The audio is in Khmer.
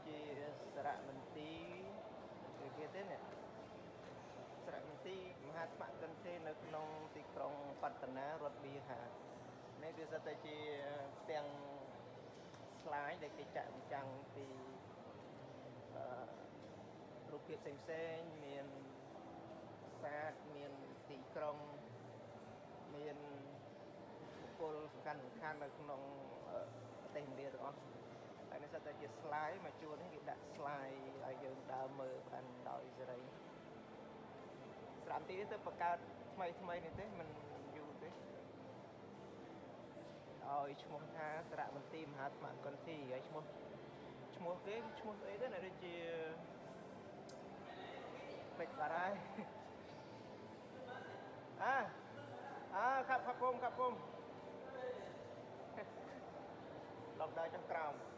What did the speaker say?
ជាសារមន្ទីរគេទេនេះសារមន្ទីរមហាត្មៈគន្ធីនៅក្នុងទីក្រុងបតនារដ្ឋប៊ីហានេះគឺសុទ្ធតែជាផ្ទាំង slide ដែលគេចាក់បញ្ចាំងពីអឺរូបភាពផ្សេងៗមានសាទមានទីក្រុងមានបុគ្គលសំខាន់សំខាន់នៅក្នុងអឺប្រទេសឥណ្ឌាទាំងអស់តែនេះសុទ្ធតែជា slide មកជួរនេះគេដាក់ slide ឲ្យយើងដើរមើលបានដោយសេរីសារមន្ទីរនេះទៅបង្កើតថ្មីថ្មីនេះទេមិនយូរទេឲ្យឈ្មោះថាសារមន្ទីរមហាត្មៈគន្ធីហើយឈ្មោះឈ្មោះគេឈ្មោះស្អីទៅណាដូចជាពេចបាត់ហើយអាអាខាប់ខាប់គុំខាប់គុំឡប់ដើរចុះក្រោម។